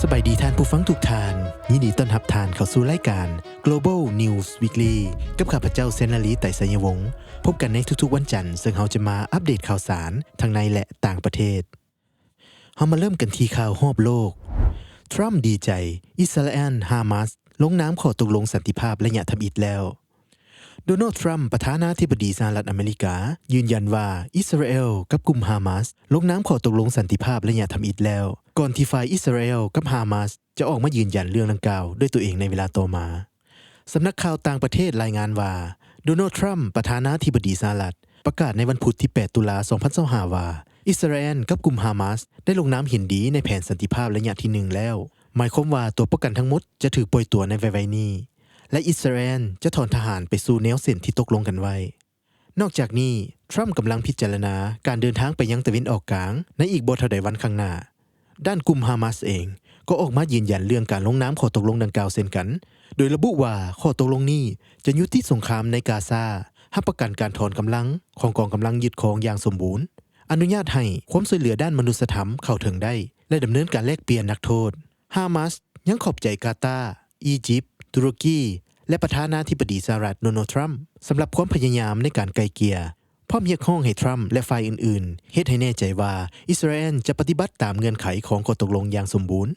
ສະບາຍດີທ່ານຜູ້ຟັງທຸກທ່ານ, ຍິນດີຕ້ອນຮັບທ່ານເຂົ້າສູ່ລາຍການ Global News Weekly ກັບຂ້າພະເຈົ້າ ແສນນາລີ ໄຕໄຊຍະວົງ. ພົບກັນໃນທຸກໆວັນຈັນ, ເຊິ່ງເຮົາຈະມາອັບເດດຂ່າວສານທັງໃນ ແລະ ຕ່າງປະເທດ. ເຮົາມາເລີ່ມກັນທີ່ຂ່າວຮອບໂລກ. ທຣຳດີໃຈ, ອິດສະຣາແອນ ຮາມາສ ລົງນາມຂໍ້ຕົກລົງສັນຕິພາບໄລຍະທຳອິດແລ້ວ. ໂດນັລ ທຣຳ ປະທານາທິບໍດີສະຫະລັດອາເມລິກາ ຢືນຢັນວ່າ ອິດສະຣາແອນກັບກຸ່ມຮາມາສ ລົງນາມຂໍ້ຕົກລົງສັນຕິພາບໄລຍະທຳອິດແລ້ວ, ກ່ອນທີ່ຝ່າຍອິດສະຣາແອນກັບຮາມາສ ຈະອອກມາຢືນຢັນເລື່ອງດັ່ງກ່າວດ້ວຍຕົວເອງໃນເວລາຕໍ່ມາ. ສຳນັກຂ່າວຕ່າງປະເທດລາຍງານວ່າ ໂດນັລ ທຣຳ ປະທານາທິບໍດີສະຫະລັດ ປະກາດໃນວັນພຸດທີແປດ ຕຸລາ ສອງພັນຊາວຫ້າ ວ່າ ອິດສະຣາແອນກັບກຸ່ມຮາມາສ ໄດ້ລົງນາມເຫັນດີໃນແຜນສັນຕິພາບໄລຍະທີໜຶ່ງແລ້ວ, ໝາຍຄວາມວ່າຕົວປະກັນທັງໝົດຈະຖືກປ່ອຍຕົວໃນໄວໆນີ້ ແລະ ອິດສະຣາແອນຈະຖອນທະຫານໄປສູ່ແນວເສັ້ນທີ່ຕົກລົງກັນໄວ້. ນອກຈາກນີ້, ທຣຳກຳລັງພິຈາລະນາການເດີນທາງໄປຍັງຕາເວັນອອກກາງໃນອີກບໍ່ເທົ່າໃດວັນຂ້າງໜ້າ. ດ້ານກຸ່ມຮາມາສເອງກໍອອກມາຢືນຢັນເລື່ອງການລົງນາມຂໍ້ຕົກລົງດັ່ງກ່າວເຊັ່ນກັນ, ໂດຍລະບຸວ່າຂໍ້ຕົກລົງນີ້ຈະຍຸຕິສົງຄາມໃນກາຊາ, ຮັບປະກັນການຖອນກຳລັງຂອງກອງກຳລັງຍຶດຄອງຢ່າງສົມບູນ, ອະນຸຍາດໃຫ້ຄວາມຊ່ວຍເຫຼືອດ້ານມະນຸດສະທຳເຂົ້າເຖິງໄດ້ ແລະ ດຳເນີນການແລກປ່ຽນນັກໂທດ. ຮາມາສຍັງຂອບໃຈກາຕາ, ອີຢິບ, ຕຸລະກີ ແລະ ປະທານາທິບໍດີສະຫະລັດ ໂດນັລ ທຣຳ ສຳລັບຄວາມພະຍາຍາມໃນການໄກ່ເກ່ຍ, ພ້ອມຮຽກຮ້ອງໃຫ້ທຣຳ ແລະ ຝ່າຍອື່ນໆ ເຮັດໃຫ້ແນ່ໃຈວ່າ ອິດສະຣາແອນຈະປະຕິບັດຕາມເງື່ອນໄຂຂອງຂໍ້ຕົກລົງຢ່າງສົມບູນ.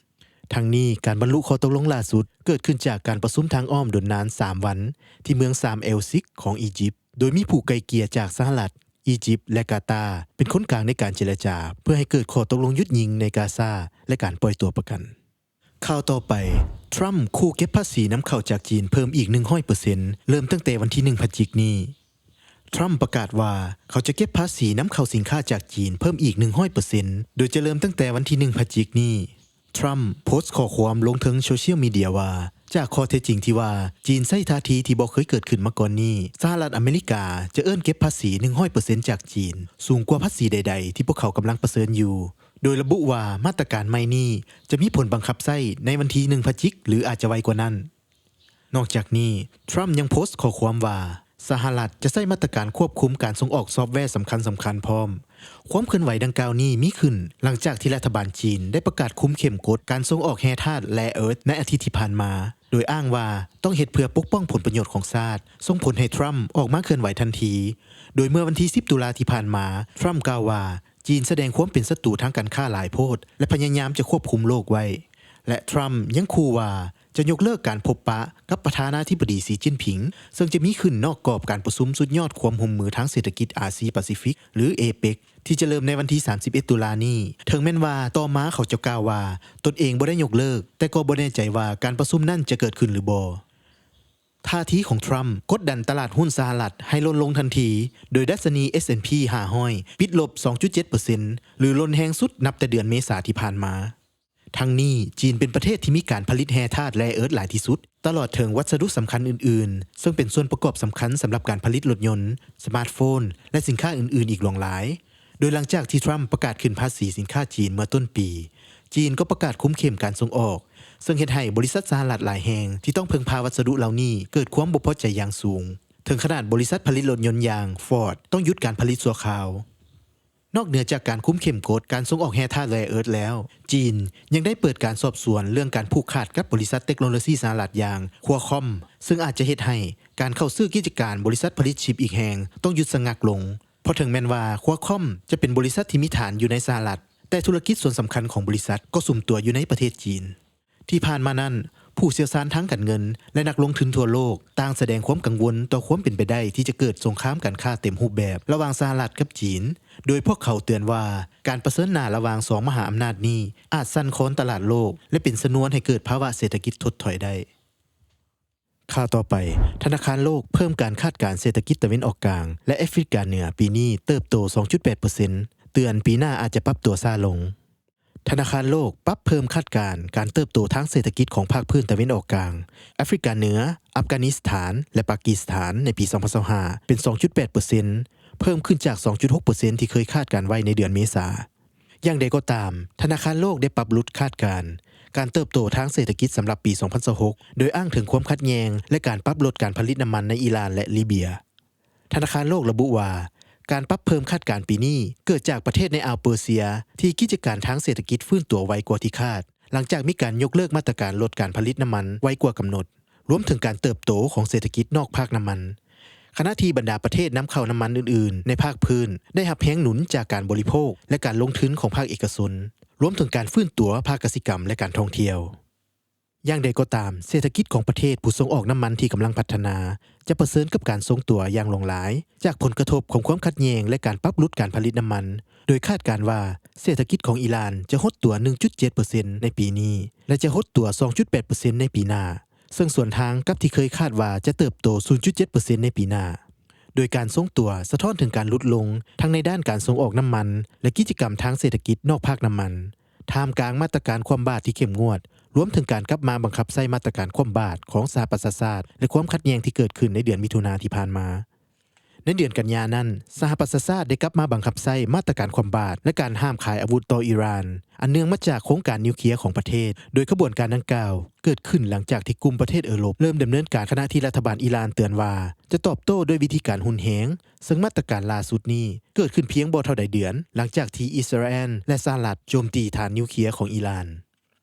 ທັງນີ້, ການບັນລຸຂໍ້ຕົກລົງລ່າສຸດເກີດຂຶ້ນຈາກການປະຊຸມທາງອ້ອມດົນນານສາມວັນ ທີ່ເມືອງຊາມເອລຊິກຂອງອີຢິບ, ໂດຍມີຜູ້ໄກ່ເກ່ຍຈາກສະຫະລັດ, ອີຢິບ ແລະ ກາຕາ ເປັນຄົນກາງໃນການເຈລະຈາ ເພື່ອໃຫ້ເກີດຂໍ້ຕົກລົງຢຸດຍິງໃນກາຊາ ແລະ ການປ່ອຍຕົວປະກັນ. ຂ່າວຕໍ່ໄປ, ທຣຳຂູ່ເກັບພາສີນຳເຂົ້າຈາກຈີນເພີ່ມອີກໜຶ່ງຮ້ອຍເປີເຊັນ ເລີ່ມຕັ້ງແຕ່ວັນທີໜຶ່ງ ພະຈິກນີ້. ທຣຳປະກາດວ່າ ເຂົາຈະເກັບພາສີນຳເຂົ້າສິນຄ້າຈາກຈີນເພີ່ມອີກໜຶ່ງຮ້ອຍເປີເຊັນ ໂດຍຈະເລີ່ມຕັ້ງແຕ່ວັນທີໜຶ່ງ ພະຈິກນີ້. ທຣຳໂພສຂໍ້ຄວາມລົງເທິງໂຊຊຽວມີເດຍວ່າ ຈາກຂໍ້ເທັດຈິງທີ່ວ່າ ຈີນໃຊ້ທ່າທີທີ່ບໍ່ເຄີຍເກີດຂຶ້ນມາກ່ອນນີ້, ສະຫະລັດອາເມລິກາຈະເອີ້ນເກັບພາສີໜຶ່ງຮ້ອຍເປີເຊັນຈາກຈີນ, ສູງກວ່າພາສີໃດໆທີ່ພວກເຂົາກຳລັງປະເຊີນຢູ່. ໂດຍລະບຸວ່າມາດຕະການໃໝ່ນີ້ຈະມີຜົນບັງຄັບໃຊ້ໃນວັນທີໜຶ່ງ ພະຈິກ ຫຼື ອາດຈະໄວກວ່ານັ້ນ. ນອກຈາກນີ້, ທຣຳຍັງໂພສຂໍ້ຄວາມວ່າ ສະຫະລັດຈະໃຊ້ມາດຕະການຄວບຄຸມການສົ່ງອອກຊອບແວສຳຄັນໆພ້ອມ. ຄວາມເຄື່ອນໄຫວດັ່ງກ່າວນີ້ມີຂຶ້ນຫຼັງຈາກທີ່ລັດຖະບານຈີນໄດ້ປະກາດຄຸມເຂັ້ມກົດການສົ່ງອອກແຮ່ທາດແຣເອີດໃນອາທິດທີ່ຜ່ານມາ, ໂດຍອ້າງວ່າຕ້ອງເຮັດເພື່ອປົກປ້ອງຜົນປະໂຫຍດຂອງຊາດ, ສົ່ງຜົນໃຫ້ທຣຳອອກມາເຄື່ອນໄຫວທັນທີ. ໂດຍເມື່ອວັນທີສິບ ຕຸລາທີ່ຜ່ານມາ, ທຣຳກ່າວວ່າ ຈີນສະແດງຄວາມເປັນສັດຕູທາງການຄ້າຫຼາຍໂພດ ແລະ ພະຍາຍາມຈະຄວບຄຸມໂລກໄວ້. ແລະ ທຣຳຍັງຂູ່ວ່າຈະຍົກເລີກການພົບປະກັບປະທານາທິບໍດີ ສີ ຈິ້ນຜິງ, ເຊິ່ງຈະມີຂຶ້ນນອກກອບການປະຊຸມສຸດຍອດຄວາມຮ່ວມມືທາງເສດຖະກິດອາຊີປາຊີຟິກ ຫຼື ເອເປັກ ທີ່ຈະເລີ່ມໃນວັນທີສາມສິບເອັດ ຕຸລານີ້. ເຖິງແມ່ນວ່າຕໍ່ມາເຂົາຈະກ່າວວ່າຕົນເອງບໍ່ໄດ້ຍົກເລີກ, ແຕ່ກໍບໍ່ແນ່ໃຈວ່າການປະຊຸມນັ້ນຈະເກີດຂຶ້ນຫຼືບໍ່. ທ່າທີຂອງທຣຳກົດດັນຕະຫຼາດຮຸ້ນສະຫະລັດໃຫ້ຫຼົ່ນລົງທັນທີ, ໂດຍດັດຊະນີ ເອສ ແອນ ພີ ຫ້າຮ້ອຍ ປິດລົບສອງຈຸດເຈັດເປີເຊັນ ຫຼື ຫຼົ່ນແຮງສຸດນັບແຕ່ເດືອນເມສາທີ່ຜ່ານມາ. ທັງນີ້, ຈີນເປັນປະເທດທີ່ມີການຜະລິດແຮ່ທາດແຣເອີດຫຼາຍທີ່ສຸດ, ຕະຫຼອດເຖິງວັດສະດຸສຳຄັນອື່ນໆ, ເຊິ່ງເປັນສ່ວນປະກອບສຳຄັນສຳລັບການຜະລິດລົດຍົນ, ສະມາດໂຟນ ແລະ ສິນຄ້າອື່ນໆອີກຫຼວງຫຼາຍ. ໂດຍຫຼັງຈາກທີ່ທຣຳປະກາດຂຶ້ນພາສີສິນຄ້າຈີນເມື່ອຕົ້ນປີ, ຈີນກໍປະກາດຄຸມເຂັ້ມການສົ່ງອອກ, ເຊິ່ງເຮັດໃຫ້ບໍລິສັດສະຫະລັດຫຼາຍແຫ່ງທີ່ຕ້ອງເພິ່ງພາວັດສະດຸເຫຼົ່ານີ້ເກີດຄວາມບໍ່ພໍໃຈຢ່າງສູງ, ເຖິງຂະໜາດບໍລິສັດຜະລິດລົດຍົນຢ່າງ Ford ຕ້ອງຢຸດການຜະລິດຊົ່ວຄາວ. ນອກເໜືອຈາກການຄຸມເຂັ້ມກົດການສົ່ງອອກແຮ່ທາດແຣເອີດແລ້ວ, ຈີນຍັງໄດ້ເປີດການສອບສວນເລື່ອງການຜູກຂາດກັບບໍລິສັດເຕັກໂນໂລຊີສະຫະລັດຢ່າງ Qualcomm, ເຊິ່ງອາດຈະເຮັດໃຫ້ການເຂົ້າຊື້ກິດຈະການບໍລິສັດຜະລິດຊິບອີກແຫ່ງຕ້ອງຢຸດຊະງັກລົງ, ເພາະເຖິງແມ່ນວ່າ Qualcomm ຈະເປັນບໍລິສັດທີ່ມີຖານຢູ່ໃນສະຫະລັດ, ແຕ່ທຸລະກິດສ່ວນສຳຄັນຂອງບໍລິສັດກໍສຸມຕົວຢູ່ໃນປະເທດຈີນ. ທີ່ຜ່ານມານັ້ນ, ຜູ້ຊ່ຽວຊານທາງການເງິນ ແລະ ນັກລົງທຶນທົ່ວໂລກຕ່າງສະແດງຄວາມກັງວົນຕໍ່ຄວາມເປັນໄປໄດ້ທີ່ຈະເກີດສົງຄາມການຄ້າເຕັມຮູບແບບລະຫວ່າງສະຫະລັດກັບຈີນ, ໂດຍພວກເຂົາເຕືອນວ່າການປະເຊີນໜ້າລະຫວ່າງສອງມະຫາອຳນາດນີ້ອາດສັ່ນຄອນຕະຫຼາດໂລກ ແລະ ເປັນຊະນວນໃຫ້ເກີດພາວະເສດຖະກິດຖົດຖອຍໄດ້. ຂ່າວຕໍ່ໄປ, ທະນາຄານໂລກເພີ່ມການຄາດການເສດຖະກິດຕາເວັນອອກກາງ ແລະ ແອຟຣິກາເໜືອປີນີ້ເຕີບໂຕສອງຈຸດແປດເປີເຊັນ, ເຕືອນປີໜ້າອາດຈະປັບຕົວຊ້າລົງ. ທະນາຄານໂລກປັບເພີ່ມຄາດການການເຕີບໂຕທາງເສດຖະກິດຂອງພາກພື້ນຕາເວັນອອກກາງ, ແອຟຣິກາເໜືອ, ອັຟການິສຖານ ແລະ ປາກີສຖານໃນປີສອງພັນຊາວຫ້າເປັນສອງຈຸດແປດເປີເຊັນ, ເພີ່ມຂຶ້ນຈາກສອງຈຸດຫົກເປີເຊັນທີ່ເຄີຍຄາດການໄວ້ໃນເດືອນເມສາ. ຢ່າງໃດກໍຕາມ, ທະນາຄານໂລກໄດ້ປັບຫຼຸດຄາດການການເຕີບໂຕທາງເສດຖະກິດສຳລັບປີສອງພັນຊາວຫົກ ໂດຍອ້າງເຖິງຄວາມຂັດແຍ່ງ ແລະ ການປັບລົດການຜະລິດນ້ຳມັນໃນອີຣານ ແລະ ລີເບຍ. ທະນາຄານໂລກລະບຸວ່າ ການປັບເພີ່ມຄາດການປີນີ້ເກີດຈາກປະເທດໃນອ່າວເປີເຊຍທີ່ກິດຈະການທາງເສດຖະກິດຟື້ນຕົວໄວກວ່າທີ່ຄາດ, ຫຼັງຈາກມີການຍົກເລີກມາດຕະການລົດການຜະລິດນ້ຳມັນໄວກວ່າກຳນົດ, ລວມເຖິງການເຕີບໂຕຂອງເສດຖະກິດນອກພາກນ້ຳມັນ, ຂະນະທີ່ບັນດາປະເທດນຳເຂົ້ານ້ຳມັນອື່ນໆໃນພາກພື້ນ ໄດ້ຮັບແຮງໜູນຈາກການບໍລິໂພກ ແລະ ການລົງທຶນຂອງພາກເອກະຊົນ, ລວມເຖິງການຟື້ນຕົວພາກກະສິກຳ ແລະ ການທ່ອງທ່ຽວ. ຢ່າງໃດກໍຕາມ, ເສດຖະກິດຂອງປະເທດຜູ້ສົ່ງອອກນ້ຳມັນທີ່ກຳລັງພັດທະນາ ຈະປະເຊີນກັບການຊົງຕົວຢ່າງຫຼວງຫຼາຍ ຈາກຜົນກະທົບຂອງຄວາມຂັດແຍ່ງ ແລະ ການປັບຫຼຸດການຜະລິດນ້ຳມັນ, ໂດຍຄາດການວ່າເສດຖະກິດຂອງອີຣານຈະຫົດຕົວ ໜຶ່ງຈຸດເຈັດເປີເຊັນ ໃນປີນີ້ ແລະ ຈະຫົດຕົວ ສອງຈຸດແປດເປີເຊັນ ໃນປີໜ້າ, ເຊິ່ງສວນທາງກັບທີ່ເຄີຍຄາດວ່າຈະເຕີບໂຕ ສູນຈຸດເຈັດເປີເຊັນ ໃນປີໜ້າ. ໂດຍການຊົງຕົວສະທ້ອນເຖິງການຫຼຸດລົງທັງໃນດ້ານການສົ່ງອອກນ້ຳມັນ ແລະ ກິດຈະກຳທາງເສດຖະກິດນອກພາກນ້ຳມັນ, ທ່າມກາງມາດຕະການຄວ່ຳບາດທີ່ເຂັ້ມງວດ, ລວມເຖິງການກັບມາບັງຄັບໃຊ້ມາດຕະການຄວ່ຳບາດຂອງສະຫະປະຊາຊາດ ແລະ ຄວາມຂັດແຍ່ງທີ່ເກີດຂຶ້ນໃນເດືອນມິຖຸນາທີ່ຜ່ານມາ. ໃນເດືອນກັນຍານັ້ນ, ສະຫະປະຊາຊາດໄດ້ກັບມາບັງຄັບໃຊ້ມາດຕະການຄວ່ຳບາດ ແລະ ການຫ້າມຂາຍອາວຸດຕໍ່ອີຣານ, ອັນເນື່ອງມາຈາກໂຄງການນິວເຄຍຂອງປະເທດ, ໂດຍຂະບວນການດັ່ງກ່າວເກີດຂຶ້ນຫຼັງຈາກທີ່ກຸ່ມປະເທດເອີຣົບເລີ່ມດຳເນີນການ ຂະນະທີ່ລັດຖະບານອີຣານເຕືອນວ່າຈະຕອບໂຕ້ດ້ວຍວິທີການຮຸນແຮງ, ເຊິ່ງມາດຕະການລ່າສຸດນີ້ເກີດຂຶ້ນພຽງບໍ່ເທົ່າໃດເດືອນ ຫຼັງຈາກທີ່ອິດສະຣາແອນ ແລະ ສະຫະລັດໂຈມຕີຖານນິວເຄຍຂອງອີຣານ.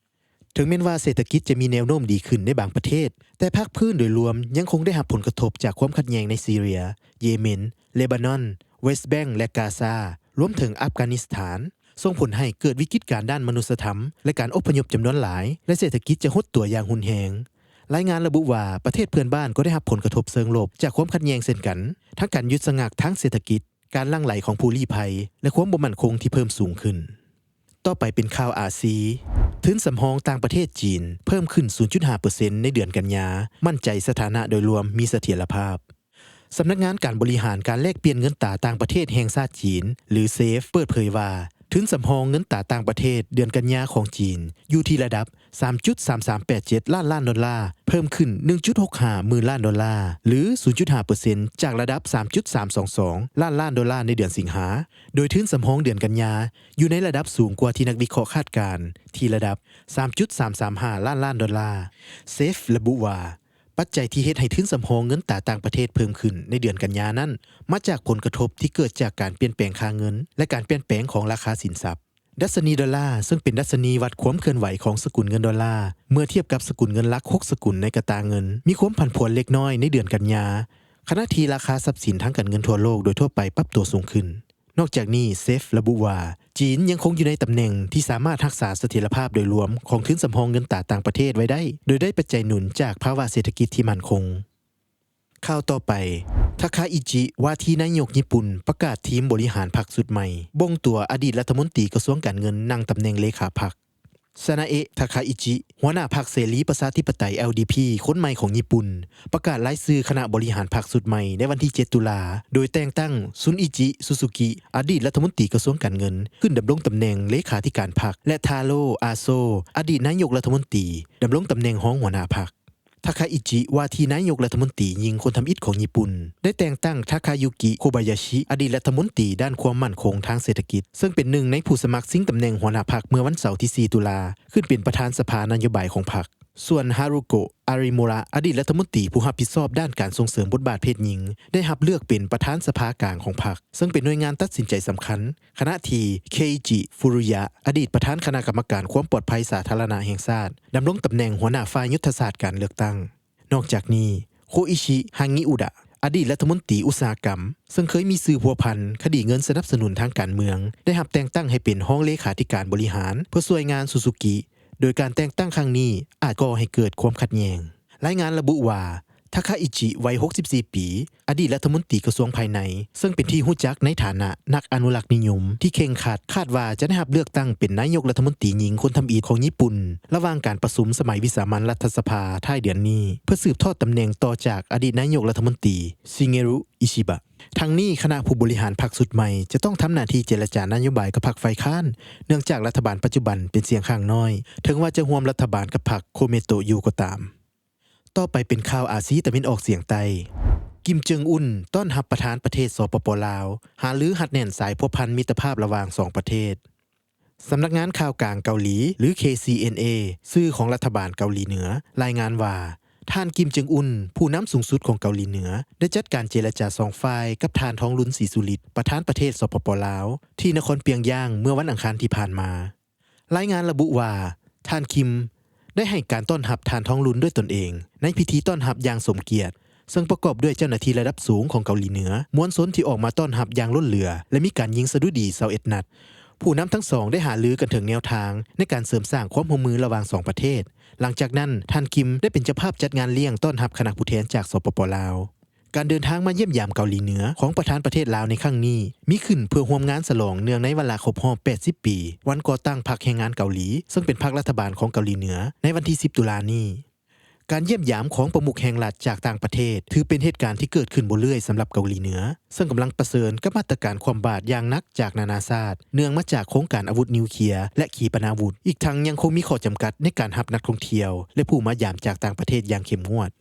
ເຖິງແມ່ນວ່າເສດຖະກິດຈະມີແນວໂນ້ມດີຂຶ້ນໃນບາງປະເທດ, ແຕ່ພາກພື້ນໂດຍລວມຍັງຄົງໄດ້ຮັບຜົນກະທົບຈາກຄວາມຂັດແຍ່ງໃນຊີເຣຍ, ເຢເມັນ, ເລບານອນ, ເວສແບັງ ແລະ ກາຊາ, ລວມເຖິງອັຟການິສຖານ, ສົ່ງຜົນໃຫ້ເກີດວິກິດການດ້ານມະນຸດສະທຳ ແລະ ການອົບພະຍົບຈຳນວນຫຼາຍ ແລະ ເສດຖະກິດຈະຫົດຕົວຢ່າງຮຸນແຮງ. ລາຍງານລະບຸວ່າ ປະເທດເພື່ອນບ້ານກໍໄດ້ຮັບຜົນກະທົບເຊີງລົບຈາກຄວາມຂັດແຍ່ງເຊັ່ນກັນ, ທັງການຢຸດສະງັກທາງເສດຖະກິດ, ການຫຼັ່ງໄຫຼຂອງຜູ້ລີ້ໄພ ແລະ ຄວາມບໍ່ໝັ້ນຄົງທີ່ເພີ່ມສູງຂຶ້ນ. ຕໍ່ໄປເປັນຂ່າວອາຊີ. ທຶນສຳຮອງຕ່າງປະເທດຈີນເພີ່ມຂຶ້ນ ສູນຈຸດຫ້າເປີເຊັນ ໃນເດືອນກັນຍາ, ໝັ້ນໃຈສະຖານະໂດຍລວມມີສະຖຽນລະພາບ. ສຳນັກງານການບໍລິຫານການແລກປ່ຽນເງິນຕາຕ່າງປະເທດແຫ່ງຊາດຈີນ ຫຼື ເຊຟ ເປີດເຜີຍວ່າ ທຶນສຳຮອງເງິນຕາຕ່າງປະເທດເດືອນກັນຍາຂອງຈີນຢູ່ທີ່ລະດັບ ສາມຈຸດສາມສາມແປດເຈັດລ້ານລ້ານດອນລາ, ເພີ່ມຂຶ້ນ ໜຶ່ງຈຸດຫົກຫ້າໝື່ນລ້ານດອນລາ ຫຼື ສູນຈຸດຫ້າເປີເຊັນ ຈາກລະດັບ ສາມຈຸດສາມສອງສອງລ້ານລ້ານດອນລາ ໃນເດືອນສິງຫາ, ໂດຍທຶນສຳຮອງເດືອນກັນຍາຢູ່ໃນລະດັບສູງກວ່າທີ່ນັກວິເຄາະຄາດການ ທີ່ລະດັບ ສາມຈຸດສາມສາມຫ້າລ້ານລ້ານດອນລາ. ເຊຟ ລະບຸວ່າ ປັດໄຈທີ່ເຮັດໃຫ້ທຶນສຳຮອງເງິນຕາຕ່າງປະເທດເພີ່ມຂຶ້ນໃນເດືອນກັນຍານັ້ນ ມາຈາກຜົນກະທົບທີ່ເກີດຈາກການປ່ຽນແປງຄ່າເງິນ ແລະ ການປ່ຽນແປງຂອງລາຄາສິນຊັບ. ດັດຊະນີດອນລາ, ເຊິ່ງເປັນດັດຊະນີວັດຄວາມເຄື່ອນໄຫວຂອງສະກຸນເງິນດອນລາ ເມື່ອທຽບກັບສະກຸນເງິນຫຼັກຫົກສະກຸນໃນກະຕ່າເງິນ, ມີຄວາມຜັນຜວນເລັກນ້ອຍໃນເດືອນກັນຍາ, ຂະນະທີ່ລາຄາຊັບສິນທາງການເງິນທົ່ວໂລກໂດຍທົ່ວໄປປັບຕົວສູງຂຶ້ນ. ນອກຈາກນີ້, ເຊຟ ລະບຸວ່າ ຈີນຍັງຄົງຢູ່ໃນຕຳແໜ່ງທີ່ສາມາດຮັກສາສະຖຽນລະພາບໂດຍລວມຂອງທຶນສຳຮອງເງິນຕາຕ່າງປະເທດໄວ້ໄດ້, ໂດຍໄດ້ປັດໄຈໜູນຈາກພາວະເສດຖະກິດທີ່ໝັ້ນຄົງ. ຂ່າວຕໍ່ໄປ, ທາຄາອິຈິ ວ່າທີ່ນາຍົກຍີ່ປຸ່ນ ປະກາດທີມບໍລິຫານພັກຊຸດໃໝ່, ບົ່ງຕົວອະດີດລັດຖະມົນຕີກະຊວງການເງິນນັ່ງຕຳແໜ່ງເລຂາພັກ. ຊານາເອະ ທາຄາອິຈິ ຫົວໜ້າພັກເສລີປະຊາທິປະໄຕ ແອລດີພີ ຄົນໃໝ່ຂອງຍີ່ປຸ່ນ ປະກາດລາຍຊື່ຄະນະບໍລິຫານພັກຊຸດໃໝ່ໃນວັນທີເຈັດ ຕຸລາ ໂດຍແຕ່ງຕັ້ງ ຊຸນອິຈິ ຊູຊູກິ ອະດີດລັດຖະມົນຕີກະຊວງການເງິນ ຂຶ້ນດຳລົງຕຳແໜ່ງເລຂາທິການພັກ ແລະ ທາໂຣ ອາໂຊ ອະດີດນາຍົກລັດຖະມົນຕີ ດຳລົງຕຳແໜ່ງຮອງຫົວໜ້າພັກ. ທາຄາອິຈິ ວ່າທີ່ນາຍົກລັດຖະມົນຕີຍິງຄົນທຳອິດຂອງຍີ່ປຸ່ນ ໄດ້ແຕ່ງຕັ້ງ ທາຄາຍຸກິ ໂຄບາຍາຊິ ອະດີດລັດຖະມົນຕີດ້ານຄວາມໝັ້ນຄົງທາງເສດຖະກິດ ເຊິ່ງເປັນໜຶ່ງໃນຜູ້ສະໝັກຊິງຕຳແໜ່ງຫົວໜ້າພັກເມື່ອວັນເສົາທີສີ່ ຕຸລາ ຂຶ້ນເປັນປະທານສະພານະໂຍບາຍຂອງພັກ. ສ່ວນ ຮາຣຸໂກະ ອາຣິມູຣະ ອະດີດລັດຖະມົນຕີຜູ້ຮັບຜິດຊອບດ້ານການສົ່ງເສີມບົດບາດເພດຍິງ ໄດ້ຮັບເລືອກເປັນປະທານສະພາກາງຂອງພັກ ເຊິ່ງເປັນໜ່ວຍງານຕັດສິນໃຈສຳຄັນ, ຂະນະທີ່ ເຄອິຈິ ຟູຣູຍະ ອະດີດປະທານຄະນະກຳມະການຄວາມປອດໄພສາທາລະນະແຫ່ງຊາດ ດຳລົງຕຳແໜ່ງຫົວໜ້າຝ່າຍຍຸດທະສາດການເລືອກຕັ້ງ. ນອກຈາກນີ້, ໂຄອິຊິ ຮາງິອຸດະ ອະດີດລັດຖະມົນຕີອຸດສາຫະກຳ ເຊິ່ງເຄີຍມີຊື່ພົວພັນຄະດີເງິນສະໜັບສະໜູນທາງການເມືອງ ໄດ້ຮັບແຕ່ງຕັ້ງໃຫ້ເປັນຮອງເລຂາທິການບໍລິຫານ ເພື່ອຊ່ວຍງານຊູຊູກິ, ໂດຍການແຕ່ງຕັ້ງຄັ້ງນີ້ອາດກໍ່ໃຫ້ເກີດຄວາມຂັດແຍ່ງ. ລາຍງານລະບຸວ່າ ທາຄາອິຈິ ໄວຫົກສິບສີ່ປີ, ອະດີດລັດຖະມົນຕີກະຊວງພາຍໃນ ເຊິ່ງເປັນທີ່ຮູ້ຈັກໃນຖານະນັກອະນຸລັກນິຍົມທີ່ເຄັ່ງຄັດ, ຄາດວ່າຈະໄດ້ຮັບເລືອກຕັ້ງເປັນນາຍົກລັດຖະມົນຕີຍິງຄົນທຳອິດຂອງຍີ່ປຸ່ນ ລະຫວ່າງການປະຊຸມສະໄໝວິສາມັນລັດຖະສະພາທ້າຍເດືອນນີ້ ເພື່ອສືບທອດຕຳແໜ່ງຕໍ່ຈາກອະດີດນາຍົກລັດຖະມົນຕີ ຊິເງຣຸ ອິຊິບະ. ທັງນີ້, ຄະນະຜູ້ບໍລິຫານພັກຊຸດໃໝ່ຈະຕ້ອງທຳໜ້າທີ່ເຈລະຈານະໂຍບາຍກັບພັກຝ່າຍຄ້ານ, ເນື່ອງຈາກລັດຖະບານປັດຈຸບັນເປັນສຽງຂ້າງນ້ອຍ, ເຖິງວ່າຈະຮ່ວມລັດຖະບານກັບພັກໂຄເມໂຕະຢູ່ກໍຕາມ. ຕໍ່ໄປເປັນຂ່າວອາຊີຕາເວັນອອກສຽງໃຕ້. ກິມ ເຈິງອຸນ ຕ້ອນຮັບປະທານປະເທດ ສປປ ລາວ, ຫາລືຮັດແໜ້ນສາຍພົວພັນມິດຕະພາບລະຫວ່າງສອງປະເທດ. ສຳນັກງານຂ່າວກາງເກົາຫຼີ ຫຼື ເຄຊີເອັນເອ ສື່ຂອງລັດຖະບານເກົາຫຼີເໜືອ ລາຍງານວ່າ ທ່ານ ກິມ ເຈິງອຸນ ຜູ້ນຳສູງສຸດຂອງເກົາຫຼີເໜືອ ໄດ້ຈັດການເຈລະຈາສອງຝ່າຍກັບທ່ານ ທອງລຸນ ສີສຸລິດ ປະທານປະເທດ ສປປ ລາວ ທີ່ນະຄອນປຽງຢາງ ເມື່ອວັນອັງຄານທີ່ຜ່ານມາ. ລາຍງານລະບຸວ່າ ທ່ານຄິມ ໄດ້ໃຫ້ການຕ້ອນຮັບທ່ານທອງລຸນດ້ວຍຕົນເອງ ໃນພິທີຕ້ອນຮັບຢ່າງສົມກຽດ, ເຊິ່ງປະກອບດ້ວຍເຈົ້າໜ້າທີ່ລະດັບສູງຂອງເກົາຫຼີເໜືອ, ມວນຊົນທີ່ອອກມາຕ້ອນຮັບຢ່າງລົ້ນເຫຼືອ ແລະ ມີການຍິງສະດຸດີຊາວເອັດນັດ. ຜູ້ນຳທັງສອງໄດ້ຫາລືກັນເຖິງແນວທາງໃນການເສີມສ້າງຄວາມຮ່ວມມືລະຫວ່າງສອງປະເທດ. ຫຼັງຈາກນັ້ນ, ທ່ານຄິມ ໄດ້ເປັນເຈົ້າພາບຈັດງານລ້ຽງຕ້ອນຮັບຄະນະຜູ້ແທນຈາກ ສປປ ລາວ. ການເດີນທາງມາຢ້ຽມຢາມເກົາຫຼີເໜືອຂອງປະທານປະເທດລາວໃນຄັ້ງນີ້ ມີຂຶ້ນເພື່ອຮ່ວມງານສະຫຼອງເນື່ອງໃນວາລະຄົບຮອບແປດສິບປີ ວັນກໍ່ຕັ້ງພັກແຮງງານເກົາຫຼີ ເຊິ່ງເປັນພັກລັດຖະບານຂອງເກົາຫຼີເໜືອ ໃນວັນທີສິບຕຸລານີ້. ການຢ້ຽມຢາມຂອງປະມຸກແຫ່ງລັດຈາກຕ່າງປະເທດ ຖືເປັນເຫດການທີ່ເກີດຂຶ້ນບໍ່ເລື້ອຍສຳລັບເກົາຫຼີເໜືອ, ເຊິ່ງກຳລັງປະເຊີນກັບມາດຕະການຄວ່ຳບາດຢ່າງໜັກຈາກນານາຊາດ ເນື່ອງມາຈາກໂຄງການອາວຸດນິວເຄຍ ແລະ ຂີປະນາວຸດ, ອີກທັງຍັງຄົງມີຂໍ້ຈຳກັດໃນການຮັບນັກທ່ອງທ່ຽວ ແລະ ຜູ້ມາຢາມຈາກຕ່າງປະເທດຢ່າງເຂັ້ມງວດ.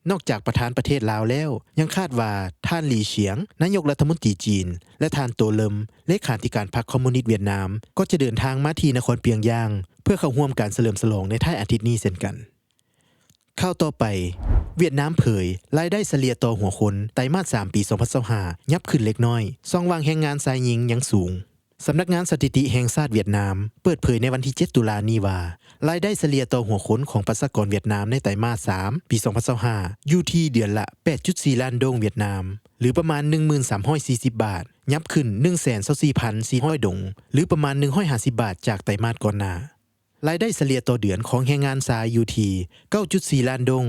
ນອກຈາກປະທານປະເທດລາວແລ້ວ, ຍັງຄາດວ່າທ່ານ ຫຼີ ຊຽງ ນາຍົກລັດຖະມົນຕີຈີນ ແລະ ທ່ານ ໂຕ ເລິມ ເລຂາທິການພັກຄອມມູນິດຫວຽດນາມ ກໍຈະເດີນທາງມາທີ່ນະຄອນປຽງຢາງ ເພື່ອເຂົ້າຮ່ວມການສະເຫຼີມສະຫຼອງໃນທ້າຍອາທິດນີ້ເຊັ່ນກັນ. ຂ່າວຕໍ່ໄປ, ຫວຽດນາມເຜີຍລາຍໄດ້ສະເລ່ຍຕໍ່ຫົວຄົນໄຕມາດສາມ ປີສອງພັນຊາວຫ້າ ຫຍັບຂຶ້ນເລັກນ້ອຍ, ຊ່ອງວ່າງແຮງງານຊາຍຍິງຍັງສູງ. ສຳນັກງານສະຖິຕິແຫ່ງຊາດຫວຽດນາມ ເປີດເຜີຍໃນວັນທີເຈັດຕຸລານີ້ວ່າ ລາຍໄດ້ສະເລ່ຍຕໍ່ຫົວຄົນຂອງປະຊາກອນຫວຽດນາມໃນໄຕມາດສາມ ປີສອງພັນຊາວຫ້າ ຢູ່ທີ່ເດືອນລະແປດຈຸດສີ່ລ້ານໂດງຫວຽດນາມ ຫຼື ປະມານໜຶ່ງໝື່ນສາມຮ້ອຍສີ່ສິບບາດ, ຫຍັບຂຶ້ນໜຶ່ງແສນຊາວສີ່ພັນສີ່ຮ້ອຍໂດງ ຫຼື ປະມານໜຶ່ງຮ້ອຍຫ້າສິບບາດຈາກໄຕມາດກ່ອນໜ້າ. ລາຍໄດ້ສະເລ່ຍຕໍ່ເດືອນຂອງແຮງງານຊາຍຢູ່ທີ່ເກົ້າຈຸດສີ່ລ້ານໂດງ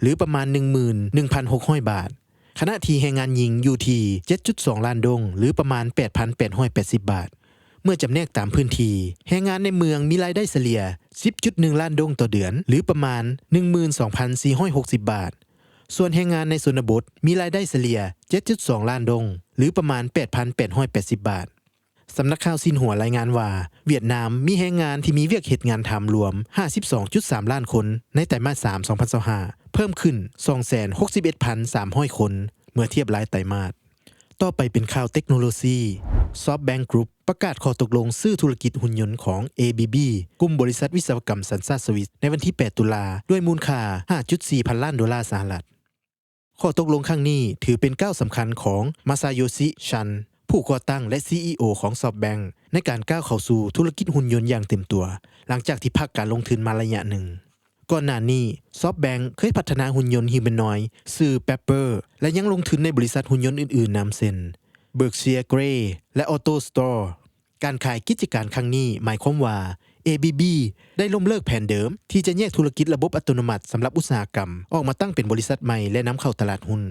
ຫຼື ປະມານໜຶ່ງໝື່ນໜຶ່ງພັນຫົກຮ້ອຍບາດ, ຂະນະທີ່ແຮງງານຍິງຢູ່ທີ່ເຈັດຈຸດສອງລ້ານໂດງ ຫຼື ປະມານແປດພັນແປດຮ້ອຍແປດສິບບາດ. ເມື່ອຈຳແນກຕາມພື້ນທີ່, ແຮງງານໃນເມືອງມີລາຍໄດ້ສະເລ່ຍສິບຈຸດໜຶ່ງລ້ານໂດງຕໍ່ເດືອນ ຫຼື ປະມານໜຶ່ງໝື່ນສອງພັນສີ່ຮ້ອຍຫົກສິບບາດ, ສ່ວນແຮງງານໃນຊົນນະບົດມີລາຍໄດ້ສະເລ່ຍເຈັດຈຸດສອງລ້ານໂດງ ຫຼື ປະມານແປດພັນແປດຮ້ອຍແປດສິບບາດ. ສຳນັກຂ່າວຊິນຫົວລາຍງານວ່າ ຫວຽດນາມມີແຮງງານທີ່ມີວຽກເຮັດງານທຳລວມຫ້າສິບສອງຈຸດສາມລ້ານຄົນໃນໄຕມາດສາມ ສອງພັນຊາວຫ້າ ເພີ່ມຂຶ້ນສອງແສນຫົກສິບເອັດພັນສາມຮ້ອຍຄົນ ເມື່ອທຽບລາຍໄຕມາດ. ຕໍ່ໄປເປັນຂ່າວເຕັກໂນໂລຊີ. SoftBank Group ປະກາດຂໍ້ຕົກລົງຊື້ທຸລະກິດຫຸ່ນຍົນຂອງ ABB ກຸ່ມບໍລິສັດວິສະວະກຳສັນຊາດສະວິດ ໃນວັນທີແປດຕຸລາ ດ້ວຍມູນຄ່າຫ້າຈຸດສີ່ພັນລ້ານໂດລາສະຫະລັດ. ຂໍ້ຕົກລົງຄັ້ງນີ້ຖືເປັນກ້າວສຳຄັນຂອງ ມາຊາໂຍຊິ ຊັນ ຜູ້ກໍ່ຕັ້ງ ແລະ ຊີອີໂອ ຂອງ SoftBank ໃນການກ້າວເຂົ້າສູ່ທຸລະກິດຫຸ່ນຍົນຢ່າງເຕັມຕົວ ຫຼັງຈາກທີ່ພັກການລົງທຶນມາໄລຍະໜຶ່ງ. ກ່ອນໜ້ານີ້ SoftBank ເຄີຍພັດທະນາຫຸ່ນຍົນຮີແມນອຍ ຊື່ Pepper ແລະ ຍັງລົງທຶນໃນບໍລິສັດຫຸ່ນຍົນອື່ນໆນຳ ເຊັ່ນ Berkshire Grey ແລະ AutoStore. ການຂາຍກິດຈະການຄັ້ງນີ້ໝາຍຄວາມວ່າ ABB ໄດ້ລົ້ມເລີກແຜນເດີມທີ່ຈະແຍກທຸລະກິດລະບົບອັດຕະໂນມັດສຳລັບອຸດສາຫະກຳ ອອກມາຕັ້ງເປັນບໍລິສັດໃໝ່ ແລະ ນຳເຂົ້າຕະຫຼາດຫຸ້ນ.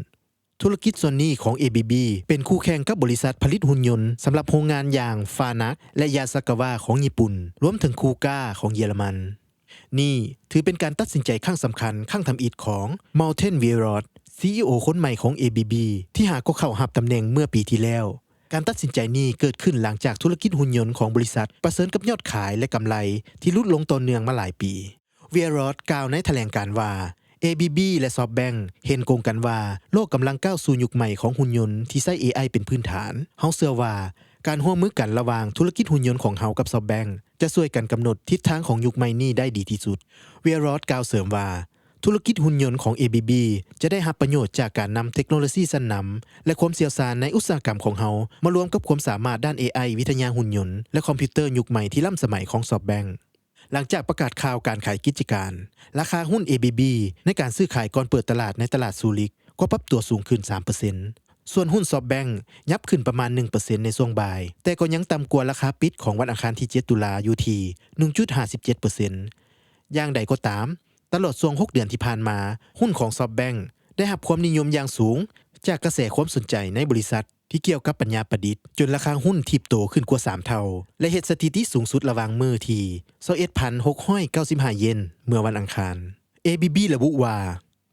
ທຸລະກິດສ່ວນນີ້ຂອງ ABB ເປັນຄູ່ແຂ່ງກັບບໍລິສັດຜະລິດຫຸ່ນຍົນສຳລັບໂຮງງານຢ່າງ Fanuc ແລະ Yaskawa ຂອງຍີ່ປຸ່ນ, ລວມເຖິງ KUKA ຂອງເຢຍລະມັນ. ນີ້ຖືເປັນການຕັດສິນໃຈຄັ້ງສຳຄັນຄັ້ງທຳອິດຂອງ Morten Wierod ຊີອີໂອຄົນໃໝ່ຂອງ ABB ທີ່ຫາກໍເຂົ້າຮັບຕຳແໜ່ງເມື່ອປີທີ່ແລ້ວ. ການຕັດສິນໃຈນີ້ເກີດຂຶ້ນຫຼັງຈາກທຸລະກິດຫຸ່ນຍົນຂອງບໍລິສັດປະເຊີນກັບຍອດຂາຍ ແລະ ກຳໄລທີ່ຫຼຸດລົງຕໍ່ເນື່ອງມາຫຼາຍປີ. Wierod ກ່າວໃນຖະແຫຼງການວ່າ ABB ແລະ SoftBank ເຫັນກົງກັນວ່າ ໂລກກຳລັງກ້າວສູ່ຍຸກໃໝ່ຂອງຫຸ່ນຍົນທີ່ໃຊ້ ເອໄອ ເປັນພື້ນຖານ. ເຮົາເຊື່ອວ່າ ການຮ່ວມມືກັນລະຫວ່າງທຸລະກິດຫຸ່ນຍົນຂອງເຮົາກັບ SoftBank ຈະຊ່ວຍກັນກຳນົດທິດທາງຂອງຍຸກໃໝ່ນີ້ໄດ້ດີທີ່ສຸດ. Wierod ກ່າວເສີມວ່າ ທຸລະກິດຫຸ່ນຍົນຂອງ ABB ຈະໄດ້ຮັບປະໂຫຍດຈາກການນຳເຕັກໂນໂລຊີຊັ້ນນຳ ແລະ ຄວາມຊ່ຽວຊານໃນອຸດສາຫະກຳຂອງເຮົາ ມາລວມກັບຄວາມສາມາດດ້ານ ເອໄອ ວິທະຍາຫຸ່ນຍົນ ແລະ ຄອມພິວເຕີຍຸກໃໝ່ທີ່ລ້ຳສະໄໝຂອງ SoftBank. ຫຼັງຈາກປະກາດຂ່າວການຂາຍກິດຈະການ, ລາຄາຫຸ້ນ ABB ໃນການຊື້ຂາຍກ່ອນເປີດຕະຫຼາດໃນຕະຫຼາດຊູຣິກ ກໍປັບຕົວສູງຂຶ້ນສາມເປີເຊັນ. ສ່ວນຫຸ້ນ SoftBank ຫຍັບຂຶ້ນປະມານໜຶ່ງເປີເຊັນໃນຊ່ວງບ່າຍ, ແຕ່ກໍຍັງຕ່ຳກວ່າລາຄາປິດຂອງວັນອັງຄານທີເຈັດຕຸລາຢູ່ທີ່ໜຶ່ງຈຸດຫ້າສິບເຈັດເປີເຊັນ. ຢ່າງໃດກໍຕາມ, ຕະຫຼອດຊ່ວງຫົກເດືອນທີ່ຜ່ານມາ, ຫຸ້ນຂອງ SoftBank ໄດ້ຮັບຄວາມນິຍົມຢ່າງສູງຈາກກະແສຄວາມສົນໃຈໃນບໍລິສັດທີ່ກ່ຽວກັບປັນຍາປະດິດ, ຈົນລາຄາຫຸ້ນຖີບໂຕຂຶ້ນກວ່າສາມເທົ່າ ແລະ ເຮັດສະຖິຕິສູງສຸດລະຫວ່າງມື້ທີ່ຊາວເອັດພັນຫົກຮ້ອຍເກົ້າສິບຫ້າເຢນເມື່ອວັນອັງຄານ. ABB ລະບຸວ່າ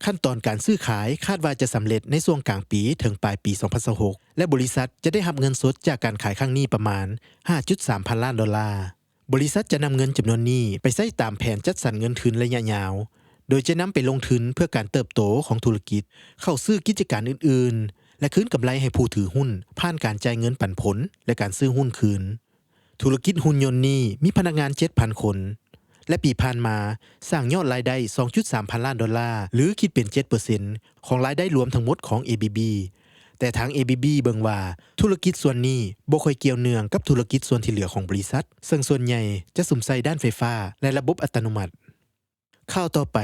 ຂັ້ນຕອນການຊື້ຂາຍຄາດວ່າຈະສຳເລັດໃນຊ່ວງກາງປີເຖິງປາຍປີສອງພັນຊາວຫົກ ແລະ ບໍລິສັດຈະໄດ້ຮັບເງິນສົດຈາກການຂາຍຄັ້ງນີ້ປະມານຫ້າຈຸດສາມພັນລ້ານໂດລາ. ບໍລິສັດຈະນຳເງິນຈຳນວນນີ້ໄປໃຊ້ຕາມແຜນຈັດສັນເງິນທຶນໄລຍະຍາວ, ໂດຍຈະນຳໄປລົງທຶນເພື່ອການເຕີບໂຕຂອງທຸລະກິດ, ເຂົ້າຊື້ກິດຈະການອື່ນໆ ແລະ ຄືນກຳໄລໃຫ້ຜູ້ຖືຫຸ້ນ ຜ່ານການຈ່າຍເງິນປັນຜົນ ແລະ ການຊື້ຫຸ້ນຄືນ. ທຸລະກິດຫຸ່ນຍົນນີ້ມີພະນັກງານເຈັດພັນຄົນ ແລະ ປີຜ່ານມາສ້າງຍອດລາຍໄດ້ສອງຈຸດສາມພັນລ້ານໂດລາ ຫຼື ຄິດເປັນເຈັດເປີເຊັນຂອງລາຍໄດ້ລວມທັງໝົດຂອງ ABB. ແຕ່ທາງ ເອ ບີ ບີ ເບິ່ງວ່າທຸລະກິດສ່ວນນີ້ບໍ່ຄ່ອຍກ່ຽວເນື່ອງກັບທຸລະກິດສ່ວນທີ່ເຫຼືອຂອງບໍລິສັດ, ເຊິ່ງສ່ວນໃຫຍ່ຈະສຸມໃສ່ດ້ານໄຟຟ້າ ແລະ ລະບົບອັດຕະໂນມັດ. ຂ່າວຕໍ່ໄປ,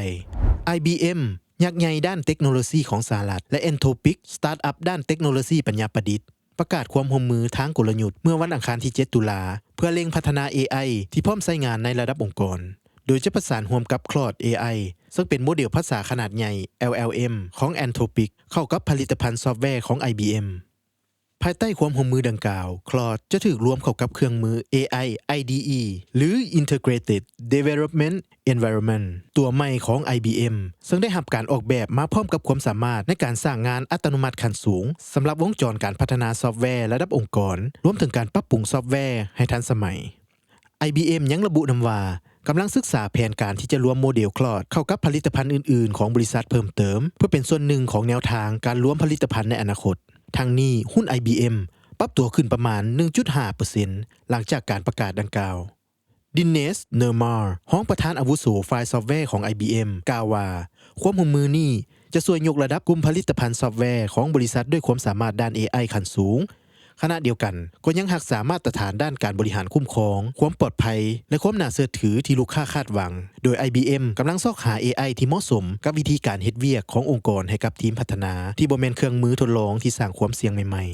ໄອບີເອັມ ຍັກໃຫຍ່ດ້ານເຕັກໂນໂລຊີຂອງສະຫະລັດ ແລະ Anthropic ສະຕາດອັບດ້ານເຕັກໂນໂລຊີປັນຍາປະດິດ ປະກາດຄວາມຮ່ວມມືທາງກົນລະຍຸດເມື່ອວັນອັງຄານທີເຈັດ ຕຸລາ ເພື່ອເລັ່ງພັດທະນາ ເອໄອ ທີ່ພ້ອມໃຊ້ງານໃນລະດັບອົງກອນ, ໂດຍຈະປະສານຮ່ວມກັບ Claude ເອໄອ ເຊິ່ງເປັນໂມເດວພາສາຂະໜາດໃຫຍ່ ແອລແອລເອັມ ຂອງ Anthropic ເຂົ້າກັບຜະລິດຕະພັນຊອບແວຂອງ ໄອບີເອັມ. ພາຍໃຕ້ຄວາມຮ່ວມມືດັ່ງກ່າວ, Claude ຈະຖືກລວມເຂົ້າກັບເຄື່ອງມື ເອໄອ ໄອດີອີ ຫຼື Integrated Development Environment ຕົວໃໝ່ຂອງ ໄອບີເອັມ ເຊິ່ງໄດ້ຮັບການອອກແບບມາພ້ອມກັບຄວາມສາມາດໃນການສ້າງງານອັດຕະໂນມັດຂັ້ນສູງ ສຳລັບວົງຈອນການພັດທະນາຊອບແວລະດັບອົງກອນ, ລວມເຖິງການປັບປຸງຊອບແວໃຫ້ທັນສະໄໝ. ໄອບີເອັມ ຍັງລະບຸນຳວ່າ ກຳລັງສຶກສາແຜນການທີ່ຈະລວມໂມເດວ Claude ເຂົ້າກັບຜະລິດຕະພັນອື່ນໆຂອງບໍລິສັດເພີ່ມເຕີມ ເພື່ອເປັນສ່ວນໜຶ່ງຂອງແນວທາງການລວມຜະລິດຕະພັນໃນອະນາຄົດ. ທັງນີ້, ຫຸ້ນ ໄອບີເອັມ ປັບຕົວຂຶ້ນປະມານ ໜຶ່ງຈຸດຫ້າເປີເຊັນ ຫຼັງຈາກການປະກາດດັ່ງກ່າວ. Dinesh Nirmal ຮອງປະທານອາວຸໂສຝ່າຍຊອບແວຂອງ ໄອບີເອັມ ກ່າວວ່າ ຄວາມຮ່ວມມືນີ້ຈະຊ່ວຍຍົກລະດັບກຸ່ມຜະລິດຕະພັນຊອບແວຂອງບໍລິສັດດ້ວຍຄວາມສາມາດດ້ານ ເອໄອ ຂັ້ນສູງ, ຂະນະດຽວກັນກໍຍັງຮັກສາມາດຕະຖານດ້ານການບໍລິຫານຄຸ້ມຄອງ, ຄວາມປອດໄພ ແລະ ຄວາມໜ້າເຊື່ອຖືທີ່ລູກຄ້າຄາດຫວັງ, ໂດຍ ໄອບີເອັມ ກຳລັງຊອກຫາ ເອໄອ ທີ່ເໝາະສົມກັບວິທີການເຮັດວຽກຂອງອົງກອນໃຫ້ກັບທີມພັດທະນາ ທີ່ບໍ່ແມ່ນເຄື່ອງມືທົດລອງທີ່ສ້າງຄວາມສ່ຽງໃໝ່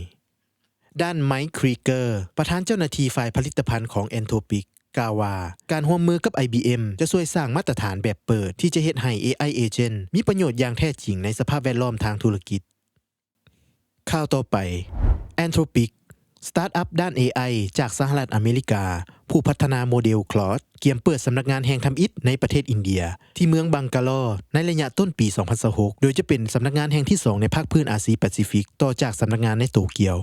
ໆ. ດ້ານ Mike Krieger ປະທານເຈົ້າໜ້າທີ່ຝ່າຍຜະລິດຕະພັນຂອງ Anthropic ກ່າວວ່າ ການຮ່ວມມືກັບ ໄອບີເອັມ ຈະຊ່ວຍສ້າງມາດຕະຖານແບບເປີດທີ່ຈະເຮັດໃຫ້ ເອໄອ agent ມີປະໂຫຍດຢ່າງແທ້ຈິງໃນສະພາບແວດລ້ອມທາງທຸລະກິດ. ຂ່າວຕໍ່ໄປ, Anthropic ສະຕາດອັບດ້ານ ເອໄອ ຈາກສະຫະລັດອາເມລິກາ ຜູ້ພັດທະນາໂມເດວ Claude ກຽມເປີດສຳນັກງານແຫ່ງທຳອິດໃນປະເທດອິນເດຍ ທີ່ເມືອງບັງກາລໍ ໃນໄລຍະຕົ້ນປີສອງພັນຊາວຫົກ ໂດຍຈະເປັນສຳນັກງານແຫ່ງທີສອງໃນພາກພື້ນອາຊີແປຊີຟິກ ຕໍ່ຈາກສຳນັກງານໃນໂຕກຽວ.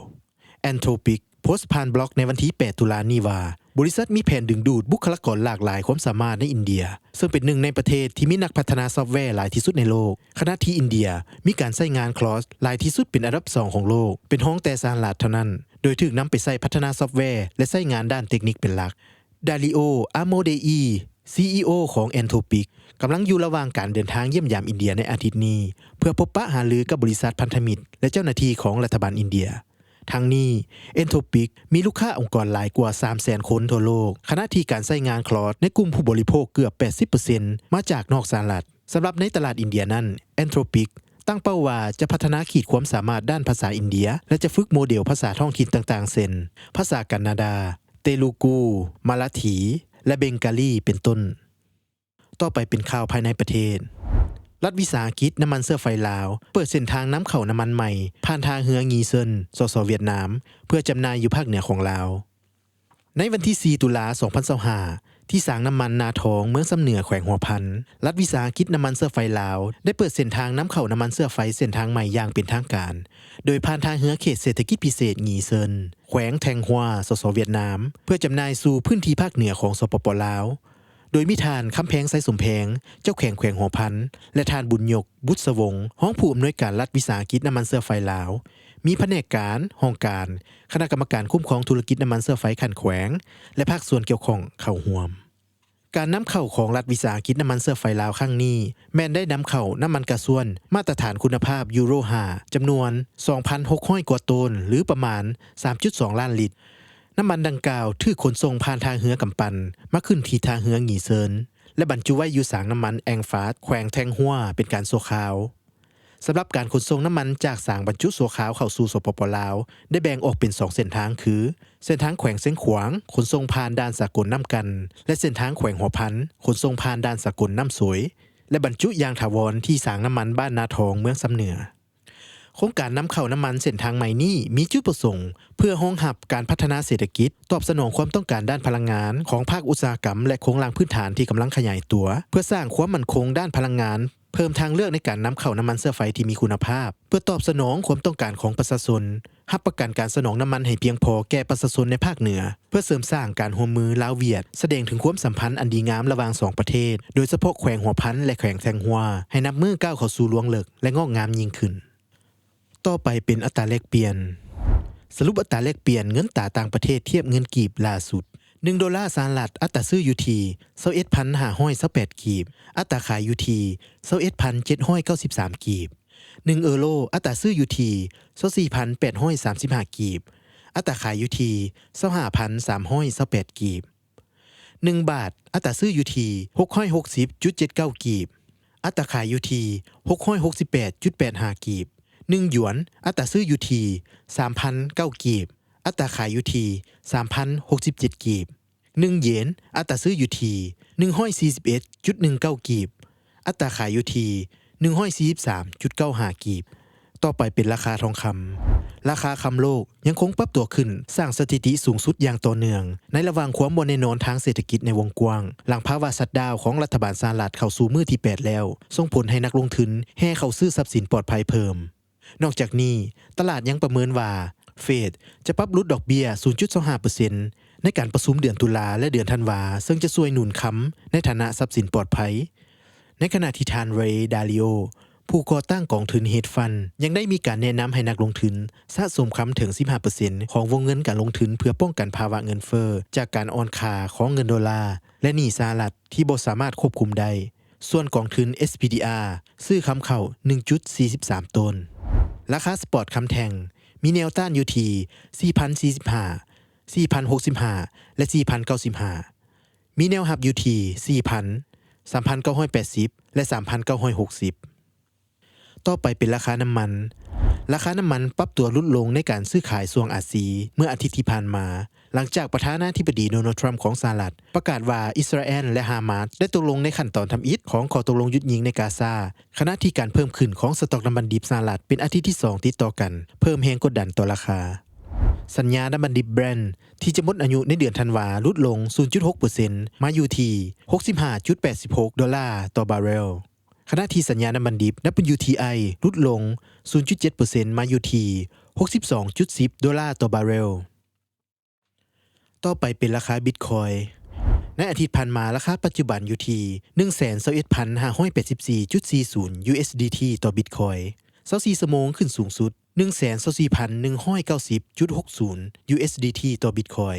Anthropic ໂພສຜ່ານບລັອກໃນວັນທີແປດ ຕຸລານີ້ວ່າ ບໍລິສັດມີແຜນດຶງດູດບຸກຄະລາກອນຫຼາກຫຼາຍຄວາມສາມາດໃນອິນເດຍ ເຊິ່ງເປັນໜຶ່ງໃນປະເທດທີ່ມີນັກພັດທະນາຊອບແວຫຼາຍທີ່ສຸດໃນໂລກ, ຂະນະທີ່ອິນເດຍມີການໃຊ້ງານ Claude ຫຼາຍທີ່ສຸດເປັນອັນດັບສອງຂອງໂລກ, ເປັນຮອງແຕ່ສະຫະລັດເທົ່ານັ້ນ, ໂດຍຖືກນຳໄປໃຊ້ພັດທະນາຊອບແວ ແລະ ໃຊ້ງານດ້ານເຕັກນິກເປັນຫຼັກ. Dario Amodei, ຊີອີໂອ ຂອງ Anthropic ກຳລັງຢູ່ລະຫວ່າງການເດີນທາງຢ້ຽມຢາມອິນເດຍໃນອາທິດນີ້ ເພື່ອພົບປະຫາລືກັບບໍລິສັດພັນທະມິດ ແລະ ເຈົ້າໜ້າທີ່ຂອງລັດຖະບານອິນເດຍ. ທັງນີ້, Anthropic ມີລູກຄ້າອົງກອນຫຼາຍກວ່າສາມແສນຄົນທົ່ວໂລກ, ຂະນະທີ່ການໃຊ້ງານ Claude ໃນກຸ່ມຜູ້ບໍລິໂພກເກືອບແປດສິບເປີເຊັນ ມາຈາກນອກສະຫະລັດ. ສຳລັບໃນຕະຫຼາດອິນເດຍນັ້ນ, Anthropic ຕັ້ງເປົ້າວ່າຈະພັດທະນາຂີດຄວາມສາມາດດ້ານພາສາອິນເດຍ ແລະ ຈະຝຶກໂມເດວພາສາທ້ອງຖິ່ນຕ່າງໆ ເຊັ່ນ ພາສາກັນນາດາ, ເຕລູກູ, ມາລາຖີ ແລະ ເບັງກາລີ ເປັນຕົ້ນ. ຕໍ່ໄປເປັນຂ່າວພາຍໃນປະເທດ. ລັດວິສາຫະກິດນ້ຳມັນເຊື້ອໄຟລາວ ເປີດເສັ້ນທາງນຳເຂົ້ານ້ຳມັນໃໝ່ ຜ່ານທ່າເຮືອງີເຊິນ ສສ ຫວຽດນາມ ເພື່ອຈຳໜ່າຍຢູ່ພາກເໜືອຂອງລາວ. ໃນວັນທີສີ່ ຕຸລາ ສອງພັນຊາວຫ້າ ທີ່ສາງນ້ຳມັນນາທອງ ເມືອງຊຳເໜືອ ແຂວງຫົວພັນ, ລັດວິສາຫະກິດນ້ຳມັນເຊື້ອໄຟລາວ ໄດ້ເປີດເສັ້ນທາງນຳເຂົ້ານ້ຳມັນເຊື້ອໄຟເສັ້ນທາງໃໝ່ຢ່າງເປັນທາງການ, ໂດຍຜ່ານທ່າເຮືອເຂດເສດຖະກິດພິເສດ ງີເຊີນ ແຂວງແທງຮວ ສສ ຫວຽດນາມ ເພື່ອຈຳໜ່າຍສູ່ພື້ນທີ່ພາກເໜືອຂອງ ສປປ ລາວ. ໂດຍມີທ່ານ ຄຳແພງ ໄຊສົມແພງ ເຈົ້າແຂວງແຂວງຫົວພັນ ແລະ ທ່ານ ບຸນຍົກ ບຸດສະວົງ ຮອງຜູ້ອຳນວຍການລັດວິສາຫະກິດນ້ຳມັນເຊື້ອໄຟລາວ, ມີພະແນກການ, ຫ້ອງການ, ຄະນະກຳມະການຄຸ້ມຄອງທຸລະກິດນ້ຳມັນເຊື້ອໄຟຂັ້ນແຂວງ ແລະ ພາກສ່ວນກ່ຽວຂ້ອງເຂົ້າຮ່ວມ. ການນຳເຂົ້າຂອງລັດວິສາຫະກິດນ້ຳມັນເຊື້ອໄຟລາວຄັ້ງນີ້ ແມ່ນໄດ້ນຳເຂົ້ານ້ຳມັນກາຊວນມາດຕະຖານຄຸນນະພາບຢູໂຣຫ້າ ຈຳນວນ ສອງພັນຫົກຮ້ອຍກວ່າໂຕນ ຫຼື ປະມານ ສາມຈຸດສອງລ້ານລິດ. ນ້ຳມັນດັ່ງກ່າວຖືກຂົນສົ່ງຜ່ານທ່າເຮືອກຳປັ່ນ ມາຂຶ້ນທີ່ທ່າເຮືອງີເຊີນ ແລະ ບັນຈຸໄວ້ຢູ່ສາງນ້ຳມັນແອງຟາດ ແຂວງແທງຮວ ເປັນການຊົ່ວຄາວ. ສຳລັບການຂົນສົ່ງນ້ຳມັນຈາກສາງບັນຈຸຊົ່ວຄາວເຂົ້າສູ່ ສປປ ລາວ ໄດ້ແບ່ງອອກເປັນສອງເສັ້ນທາງ ຄື ເສັ້ນທາງແຂວງຊຽງຂວາງ ຂົນສົ່ງຜ່ານດ່ານສາກົນນ້ຳກັ່ນ ແລະ ເສັ້ນທາງແຂວງຫົວພັນ ຂົນສົ່ງຜ່ານດ່ານສາກົນນ້ຳໂສຍ ແລະ ບັນຈຸຢ່າງຖາວອນທີ່ສາງນ້ຳມັນບ້ານນາທອງ ເມືອງຊຳເໜືອ. ໂຄງການນຳເຂົ້ານ້ຳມັນເສັ້ນທາງໃໝ່ນີ້ມີຈຸດປະສົງເພື່ອຮອງຮັບການພັດທະນາເສດຖະກິດ, ຕອບສະໜອງຄວາມຕ້ອງການດ້ານພະລັງງານຂອງພາກອຸດສາຫະກຳ ແລະ ໂຄງລ່າງພື້ນຖານທີ່ກຳລັງຂະຫຍາຍຕົວ, ເພື່ອສ້າງຄວາມໝັ້ນຄົງດ້ານພະລັງງານ, ເພີ່ມທາງເລືອກໃນການນຳເຂົ້ານ້ຳມັນເຊື້ອໄຟທີ່ມີຄຸນນະພາບ, ເພື່ອຕອບສະໜອງຄວາມຕ້ອງການຂອງປະຊາຊົນ, ຮັບປະກັນການສະໜອງນ້ຳມັນໃຫ້ພຽງພໍແກ່ປະຊາຊົນໃນພາກເໜືອ, ເພື່ອເສີມສ້າງການຮ່ວມມືລາວ-ຫວຽດ, ສະແດງເຖິງຄວາມສຳພັນອັນດີງາມລະຫວ່າງສອງປະເທດ, ໂດຍສະເພາະແຂວງຫົວພັນ ແລະ ແຂວງແທງຮວ ໃຫ້ນັບມື້ກ້າວເຂົ້າສູ່ລວງເລິກ ແລະ ງອກງາມຍິ່ງຂຶ້ນ. ຕໍ່ໄປເປັນອັດຕາແລກປ່ຽນ. ສະຫຼຸບອັດຕາແລກປ່ຽນເງິນຕາຕ່າງປະເທດທຽບເງິນກີບລ່າສຸດ, ໜຶ່ງໂດລາສະຫະລັດ ອັດຕາຊື້ຢູ່ທີ່ ຊາວເອັດພັນຫ້າຮ້ອຍຊາວແປດ ກີບ, ອັດຕາຂາຍຢູ່ທີ່ ຊາວເອັດພັນເຈັດຮ້ອຍເກົ້າສິບສາມ ກີບ. ໜຶ່ງເອີໂຣ ອັດຕາຊື້ຢູ່ທີ່ຊາວສີ່ພັນແປດຮ້ອຍສາມສິບຫ້າກີບ, ອັດຕາຂາຍຢູ່ທີ່ຊາວຫ້າພັນສາມຮ້ອຍຊາວແປດກີບ. ໜຶ່ງບາດ ອັດຕາຊື້ຢູ່ທີ່ຫົກຮ້ອຍຫົກສິບຈຸດເຈັດເກົ້າກີບ, ອັດຕາຂາຍຢູ່ທີ່ຫົກຮ້ອຍຫົກສິບແປດຈຸດແປດຫ້າກີບ. ໜຶ່ງຢວນ ອັດຕາຊື້ຢູ່ທີ່ສາມພັນເກົ້າກີບ, ອັດຕາຂາຍຢູ່ທີ່ສາມພັນຫົກສິບເຈັດກີບ. ໜຶ່ງເຢນ ອັດຕາຊື້ຢູ່ທີ່ໜຶ່ງຮ້ອຍສີ່ສິບເອັດຈຸດໜຶ່ງເກົ້າກີບ, ອັດຕາຂາຍຢູ່ທີ່ໜຶ່ງຮ້ອຍສີ່ສິບສາມຈຸດເກົ້າຫ້າກີບ. ຕໍ່ໄປເປັນລາຄາທອງຄຳ. ລາຄາຄຳໂລກຍັງຄົງປັບຕົວຂຶ້ນ, ສ້າງສະຖິຕິສູງສຸດຢ່າງຕໍ່ເນື່ອງ ໃນລະຫວ່າງຄວາມບໍ່ແນ່ນອນທາງເສດຖະກິດໃນວົງກວ້າງ, ຫຼັງພາວະຊັດດາວຂອງລັດຖະບານສະຫະລັດເຂົ້າສູ່ມື້ທີແປດແລ້ວ, ສົ່ງຜົນໃຫ້ນັກລົງທຶນແຫ່ເຂົ້າຊື້ຊັບສິນປອດໄພເພີ່ມ. ນອກຈາກນີ້, ຕະຫຼາດຍັງປະເມີນວ່າ ເຟດຈະປັບຫຼຸດດອກເບ້ຍສູນຈຸດສອງຫ້າເປີເຊັນ ໃນການປະຊຸມເດືອນຕຸລາ ແລະ ເດືອນທັນວາ, ເຊິ່ງຈະຊ່ວຍໜູນຄຳໃນຖານະຊັບສິນປອດໄພ. ໃນຂະນະທີ່ທ່ານ ເຣ ດາລິໂອ ຜູ້ກໍ່ຕັ້ງກອງທຶນ Hedge Fund ຍັງໄດ້ມີການແນະນຳໃຫ້ນັກລົງທຶນສະສົມຄຳເຖິງສິບຫ້າເປີເຊັນຂອງວົງເງິນການລົງທຶນ ເພື່ອປ້ອງກັນພາວະເງິນເຟີ້ຈາກການອ່ອນຄ່າຂອງເງິນໂດລາ ແລະ ໜີ້ສະຫະລັດທີ່ບໍ່ສາມາດຄວບຄຸມໄດ້. ສ່ວນກອງທຶນ ເອສ ພີ ດີ ອາ ຊື້ຄຳເຂົ້າໜຶ່ງຈຸດສີ່ສິບສາມໂຕນ. ລາຄາສະປອດຄຳແທ່ງມີແນວຕ້ານຢູ່ທີ່ສີ່ພັນສີ່ສິບຫ້າ, ສີ່ພັນຫົກສິບຫ້າ ແລະ ສີ່ພັນເກົ້າສິບຫ້າ. ມີແນວຮັບຢູ່ທີ່ສີ່ພັນ, ສາມພັນເກົ້າຮ້ອຍແປດສິບ ແລະ ສາມພັນເກົ້າຮ້ອຍຫົກສິບ. ຕໍ່ໄປເປັນລາຄານ້ຳມັນ. ລາຄານ້ຳມັນປັບຕົວຫຼຸດລົງໃນການຊື້ຂາຍຊ່ວງອາດຊີເມື່ອອາທິດທີ່ຜ່ານມາ, ຫຼັງຈາກປະທານາທິບໍດີ ໂດນັລ ທຣຳ ຂອງສະຫະລັດ ປະກາດວ່າອິດສະຣາແອນ ແລະ ຮາມາສ ໄດ້ຕົກລົງໃນຂັ້ນຕອນທຳອິດຂອງຂໍ້ຕົກລົງຢຸດຍິງໃນກາຊາ, ຂະນະທີ່ການເພີ່ມຂຶ້ນຂອງສະຕັອກນ້ຳມັນດິບສະຫະລັດເປັນອາທິດທີສອງຕິດຕໍ່ກັນ ເພີ່ມແຮງກົດດັນຕໍ່ລາຄາ. ສັນຍານ້ຳມັນດິບ Brent ທີ່ຈະໝົດອາຍຸໃນເດືອນທັນວາ ຫຼຸດລົງສູນຈຸດຫົກເປີເຊັນ ມາຢູ່ທີ່ຫົກສິບຫ້າຈຸດແປດສິບຫົກໂດລາຕໍ່ບາເຣວ. ຂະນະທີ່ສັນຍານ້ຳມັນດິບ WTI ຫຼຸດລົງສູນຈຸດເຈັດເປີເຊັນ ມາຢູ່ທີ່ຫົກສິບສອງຈຸດສິບໂດລາຕໍ່ບາເຣວ. ຕໍ່ໄປເປັນລາຄາບິດຄອຍ. ໃນອາທິດຜ່ານມາ, ລາຄາປັດຈຸບັນຢູ່ທີ່ໜຶ່ງແສນຊາວເອັດພັນຫ້າຮ້ອຍແປດສິບສີ່ຈຸດສີ່ສູນ USDT ຕໍ່ບິດຄອຍ. ຊາວສີ່ຊົ່ວໂມງຂຶ້ນສູງສຸດໜຶ່ງແສນຊາວສີ່ພັນໜຶ່ງຮ້ອຍເກົ້າສິບຈຸດຫົກສູນ USDT ຕໍ່ບິດຄອຍ.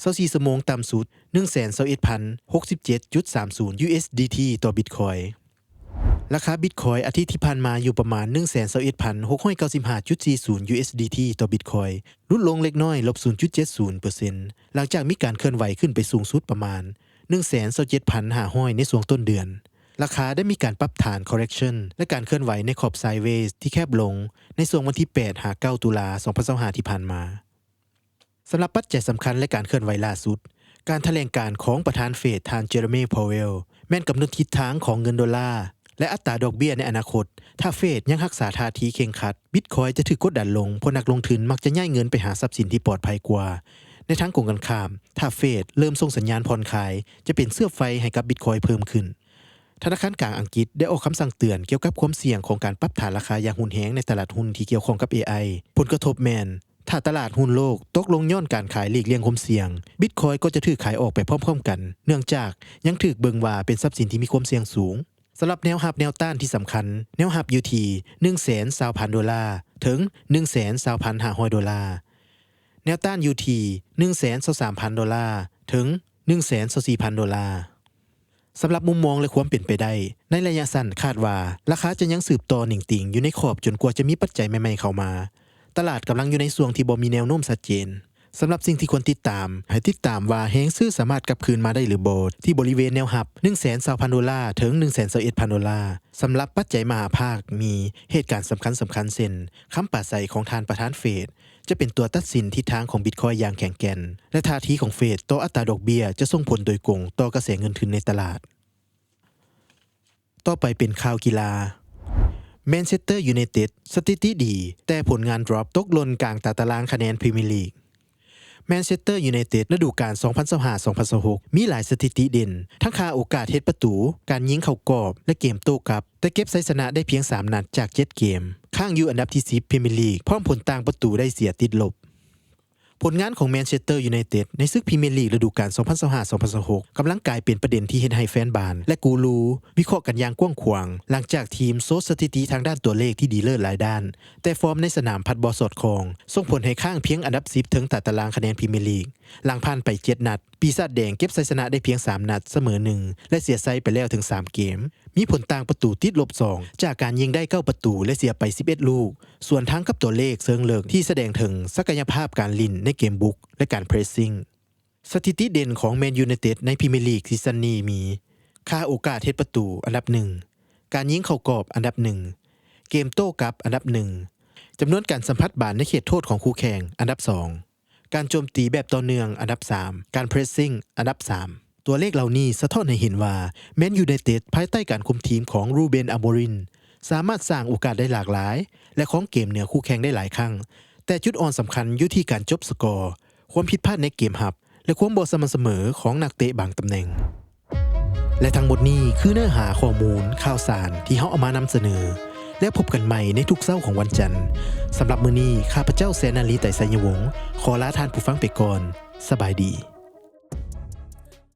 ຊາວສີ່ຊົ່ວໂມງຕ່ຳສຸດໜຶ່ງແສນຊາວເອັດພັນຫົກສິບເຈັດຈຸດສາມສູນ USDT ຕໍ່ບິດຄອຍ. ລາຄາບິດຄອຍອາທິດທີ່ຜ່ານມາຢູ່ປະມານໜຶ່ງແສນຊາວເອັດພັນຫົກຮ້ອຍເກົ້າສິບຫ້າຈຸດສີ່ສູນ USDT ຕໍ່ບິດຄອຍ, ຫຼຸດລົງເລັກນ້ອຍ ລົບສູນຈຸດເຈັດສູນເປີເຊັນ ຫຼັງຈາກມີການເຄື່ອນໄຫວຂຶ້ນໄປສູງສຸດປະມານໜຶ່ງແສນຊາວເຈັດພັນຫ້າຮ້ອຍໃນຊ່ວງຕົ້ນເດືອນ. ລາຄາໄດ້ມີການປັບຖານ correction ແລະ ການເຄື່ອນໄຫວໃນຂອບ sideways ທີ່ແຄບລົງໃນຊ່ວງວັນທີແປດຫາເກົ້າຕຸລາສອງພັນຊາວຫ້າທີ່ຜ່ານມາ. ສຳລັບປັດໄຈສຳຄັນ ແລະ ການເຄື່ອນໄຫວລ່າສຸດ, ການຖະແຫຼງການຂອງປະທານເຟດ ທ່ານ Jerome Powell ແມ່ນກຳນົດທິດທາງຂອງເງິນໂດລາ ແລະ ອັດຕາດອກເບ້ຍໃນອະນາຄົດ. ຖ້າເຟດຍັງຮັກສາທ່າທີເຄັ່ງຄັດ, ບິດຄອຍຈະຖືກກົດດັນລົງ, ເພາະນັກລົງທຶນມັກຈະຍ້າຍເງິນໄປຫາຊັບສິນທີ່ປອດໄພກວ່າ. ໃນທາງກົງກັນຂ້າມ, ຖ້າເຟດເລີ່ມສົ່ງສັນຍານຜ່ອນຄາຍ, ຈະເປັນເຊື້ອໄຟໃຫ້ກັບບິດຄອຍເພີ່ມຂຶ້ນ. ທະນາຄານກາງອັງກິດໄດ້ອອກຄຳສັ່ງເຕືອນກ່ຽວກັບຄວາມສ່ຽງຂອງການປັບຖານລາຄາຢ່າງຮຸນແຮງໃນຕະຫຼາດຮຸ້ນທີ່ກ່ຽວຂ້ອງກັບ ເອໄອ. ຜົນກະທົບແມ່ນ, ຖ້າຕະຫຼາດຮຸ້ນໂລກຕົກລົງຍ້ອນການຂາຍຫຼີກລ່ຽງຄວາມສ່ຽງ, ບິດຄອຍກໍຈະຖືກຂາຍອອກໄປພ້ອມໆກັນ, ເນື່ອງຈາກຍັງຖືກເບິ່ງວ່າເປັນຊັບສິນທີ່ມີຄວາມສ່ຽງສູງ. ສຳລັບແນວຮັບແນວຕ້ານທີ່ສຳຄັນ, ແນວຮັບຢູ່ທີ່ໜຶ່ງແສນຊາວພັນໂດລາ ເຖິງໜຶ່ງແສນຊາວພັນຫ້າຮ້ອຍໂດລາ. ແນວຕ້ານຢູ່ທີ່ໜຶ່ງແສນຊາວສາມພັນໂດລາ ເຖິງໜຶ່ງແສນຊາວສີ່ພັນໂດລາ. ສຳລັບມຸມມອງ ແລະ ຄວາມເປັນໄປໄດ້, ໃນໄລຍະສັ້ນຄາດວ່າລາຄາຈະຍັງສືບຕໍ່ເໜັງຕີງຢູ່ໃນຂອບຈົນກວ່າຈະມີປັດໄຈໃໝ່ໆເຂົ້າມາ. ຕະຫຼາດກຳລັງຢູ່ໃນຊ່ວງທີ່ບໍ່ມີແນວໂນ້ມຊັດເຈນ. ສຳລັບສິ່ງທີ່ຄວນຕິດຕາມ, ໃຫ້ຕິດຕາມວ່າແຮງຊື້ສາມາດກັບຄືນມາໄດ້ຫຼືບໍ່ ທີ່ບໍລິເວນແນວຮັບໜຶ່ງແສນຊາວພັນໂດລາ ເຖິງໜຶ່ງແສນຊາວເອັດພັນໂດລາ. ສຳລັບປັດໄຈມະຫາພາກ, ມີເຫດການສຳຄັນໆ ເຊັ່ນ ຄຳປາໄສຂອງທ່ານປະທານເຟດ ຈະເປັນຕົວຕັດສິນທິດທາງຂອງບິດຄອຍຢ່າງແຂງແກ່ນ ແລະ ທ່າທີຂອງເຟດຕໍ່ອັດຕາດອກເບ້ຍຈະສົ່ງຜົນໂດຍກົງຕໍ່ກະແສເງິນທຶນໃນຕະຫຼາດ. ຕໍ່ໄປເປັນຂ່າວກິລາ. ແມນເຊັສເຕີຢູໄນເຕັດສະຖິຕິດີ ແຕ່ຜົນງານດຣອບຕົກຫຼົ່ນກາງຕາຕະລາງຄະແນນພຣີເມຍລີກ. ແມນເຊັສເຕີຢູໄນເຕັດ ລະດູການສອງພັນຊາວຫ້າ ສອງພັນຊາວຫົກ ມີຫຼາຍສະຖິຕິເດັ່ນ ທັງຄ່າໂອກາດເຮັດປະຕູ, ການຍິງເຂົ້າກອບ ແລະ ເກມໂຕ້ກັບ, ແຕ່ເກັບໄຊຊະນະໄດ້ພຽງສາມນັດຈາກເຈັດເກມ, ຄ້າງຢູ່ອັນດັບທີສິບພຣີເມຍລີກ ພ້ອມຜົນຕ່າງປະຕູໄດ້ເສຍຕິດລົບ. ຜົນງານຂອງແມນເຊສເຕີຢູໄນເຕັດໃນສຶກພຣີເມຍລີກລະດູການສອງພັນຊາວຫ້າ ສອງພັນຊາວຫົກ ກຳລັງກາຍເປັນປະເດັນທີ່ເຮັດໃຫ້ແຟນບານ ແລະ ກູຣູວິເຄາະກັນຢ່າງກວ້າງຂວາງ ຫຼັງຈາກທີມໂຊສະຖິຕິທາງດ້ານຕົວເລກທີ່ດີເລີດຫຼາຍດ້ານ, ແຕ່ຟອມໃນສະໜາມພັດບໍ່ສອດຄ່ອງ, ສົ່ງຜົນໃຫ້ຄ້າງພຽງອັນດັບສິບເທິງໃຕ້ຕາລາງຄະແນນພຣີເມຍລີກ. ຫຼັງຜ່ານໄປເຈັດນັດ, ປີສາດແດງເກັບໄຊຊະນະໄດ້ພຽງສາມນັດ, ສະເໝີໜຶ່ງ ແລະ ເສຍໄຊໄປແລ້ວເຖິງສາມເກມ. ມີຜົນຕ່າງປະຕູຕິດລົບສອງ ຈາກການຍິງໄດ້ເກົ້າປະຕູ ແລະ ເສຍໄປສິບເອັດລູກ, ສວນທາງກັບຕົວເລກເຊີງເລິກທີ່ສະແດງເຖິງສັກກະຍະພາບການຫຼິ້ນໃນເກມບຸກ ແລະ ການເພຣສຊິງ. ສະຖິຕິເດັ່ນຂອງແມນຢູໄນເຕັດໃນພຣີເມຍລີກຊີຊັນນີ້ມີ ຄ່າໂອກາດເຮັດປະຕູອັນດັບໜຶ່ງ, ການຍິງເຂົ້າກອບອັນດັບໜຶ່ງ, ເກມໂຕ້ກັບອັນດັບໜຶ່ງ, ຈຳນວນການສຳຜັດບານໃນເຂດໂທດຂອງຄູ່ແຂ່ງອັນດັບສອງ, ການໂຈມຕີແບບຕໍ່ເນື່ອງອັນດັບສາມ, ການເພຣສຊິງອັນດັບສາມ. ຕົວເລກເຫຼົ່ານີ້ສະທ້ອນໃຫ້ເຫັນວ່າ ແມນຢູໄນເຕັດພາຍໃຕ້ການຄຸມທີມຂອງຣູເບັນ ອາໂມຣິມ ສາມາດສ້າງໂອກາດໄດ້ຫຼາກຫຼາຍ ແລະ ຄອງເກມເໜືອຄູ່ແຂ່ງໄດ້ຫຼາຍຄັ້ງ, ແຕ່ຈຸດອ່ອນສຳຄັນຢູ່ທີ່ການຈົບສະກໍ, ຄວາມຜິດພາດໃນເກມຮັບ ແລະ ຄວາມບໍ່ສະໝ່ຳສະເໝີຂອງນັກເຕະບາງຕຳແໜ່ງ. ແລະ ທັງໝົດນີ້ຄືເນື້ອຫາຂໍ້ມູນຂ່າວສານທີ່ເຮົາເອົາມານຳສະເໜີ, ແລ້ວພົບກັນໃໝ່ໃນທຸກເຊົ້າຂອງວັນຈັນ. ສຳລັບມື້ນີ້, ຂ້າພະເຈົ້າ ແສນນາລີ ໄຕໄຊຍະວົງ ຂໍລາທ່ານຜູ້ຟັງໄປກ່ອນ. ສະບາຍດີ.